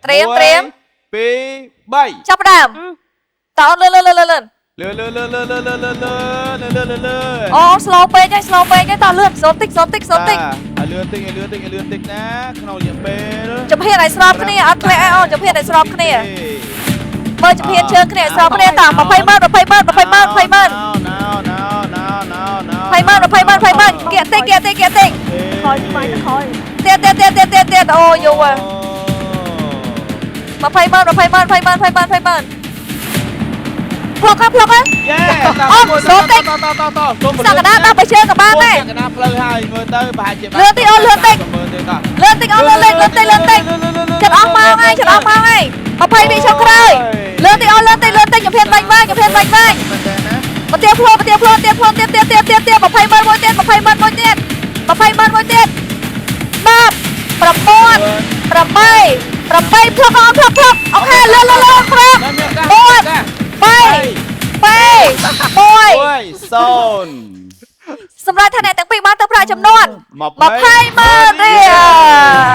ត្រៀមត្រៀម 2 3 ចាប់ផ្ដើមតើអូនលឿនលឿនលឿនលឿន លឿនលឿនលឿនលឿនលឿនលឿនលឿនលឿនលឿនលឿន អូ slow ពេកហើយ slow ពេកហើយតើលឿនសូមតិចសូមតិចសូមតិច ឲ្យលឿនតិចឲ្យលឿនតិចឲ្យលឿនតិចណាក្នុងរយៈពេល ជំហានឲ្យស្របគ្នាអត់ធ្លាក់អីអូនជំហានឲ្យស្របគ្នាមើលជំហានជើងគ្នាឲ្យស្របគ្នាត20ម៉ឺន20ម៉ឺន20ម៉ឺន20ម៉ឺន ណៅណៅណៅណៅណៅ 20ម៉ឺន20ម៉ឺន20ម៉ឺនគៀកតិចគៀកតិចគៀកតិច ក្រោយស្បែកទៅក្រោយ ទៀតទៀតទៀតទៀតទៀតទៀតអូយូរហ៎20ម៉ឺន20ម៉ឺន20ម៉ឺន20ម៉ឺន20ម៉ឺនផ្លុកហ៎ផ្លុកហ៎ យេ អូសូមតិច តតតតសូម សក្តាដល់ទៅជើងក៏បានដែរ កណ្ដាលផ្លូវហើយមើលទៅប្រហែលជា លឿនតិចអូនលឿនតិច មើលទេតោះ លឿនតិចអូនលឿនតិចលឿនតិចលឿនតិចចិត្តអស់ម៉ោងហើយចិត្តអស់ម៉ោងហើយ20វិចុងក្រោយលឿនតិចអូនលឿនតិចលឿនតិចជំហានបាញ់បាញ់ជំហានបាញ់បាញ់ មែនទេណា មកទៀតផ្លោមកទៀតផ្លោទៀតផ្លោទៀតទៀតទៀតទៀតទៀត20ម៉ឺនមួយទៀត20ម៉ឺនមួយទៀត20ម៉ឺនមួយទៀត10 9 8 8ផ្លុកអូនផ្លុកផ្លុក OK លឿនលឿនលឿន5 4 3 2 1 1 0 សម្រាប់ថាអ្នកទាំងពីរបានទៅប្រាក់ចំនួន 20 20ម៉ឺនរៀល។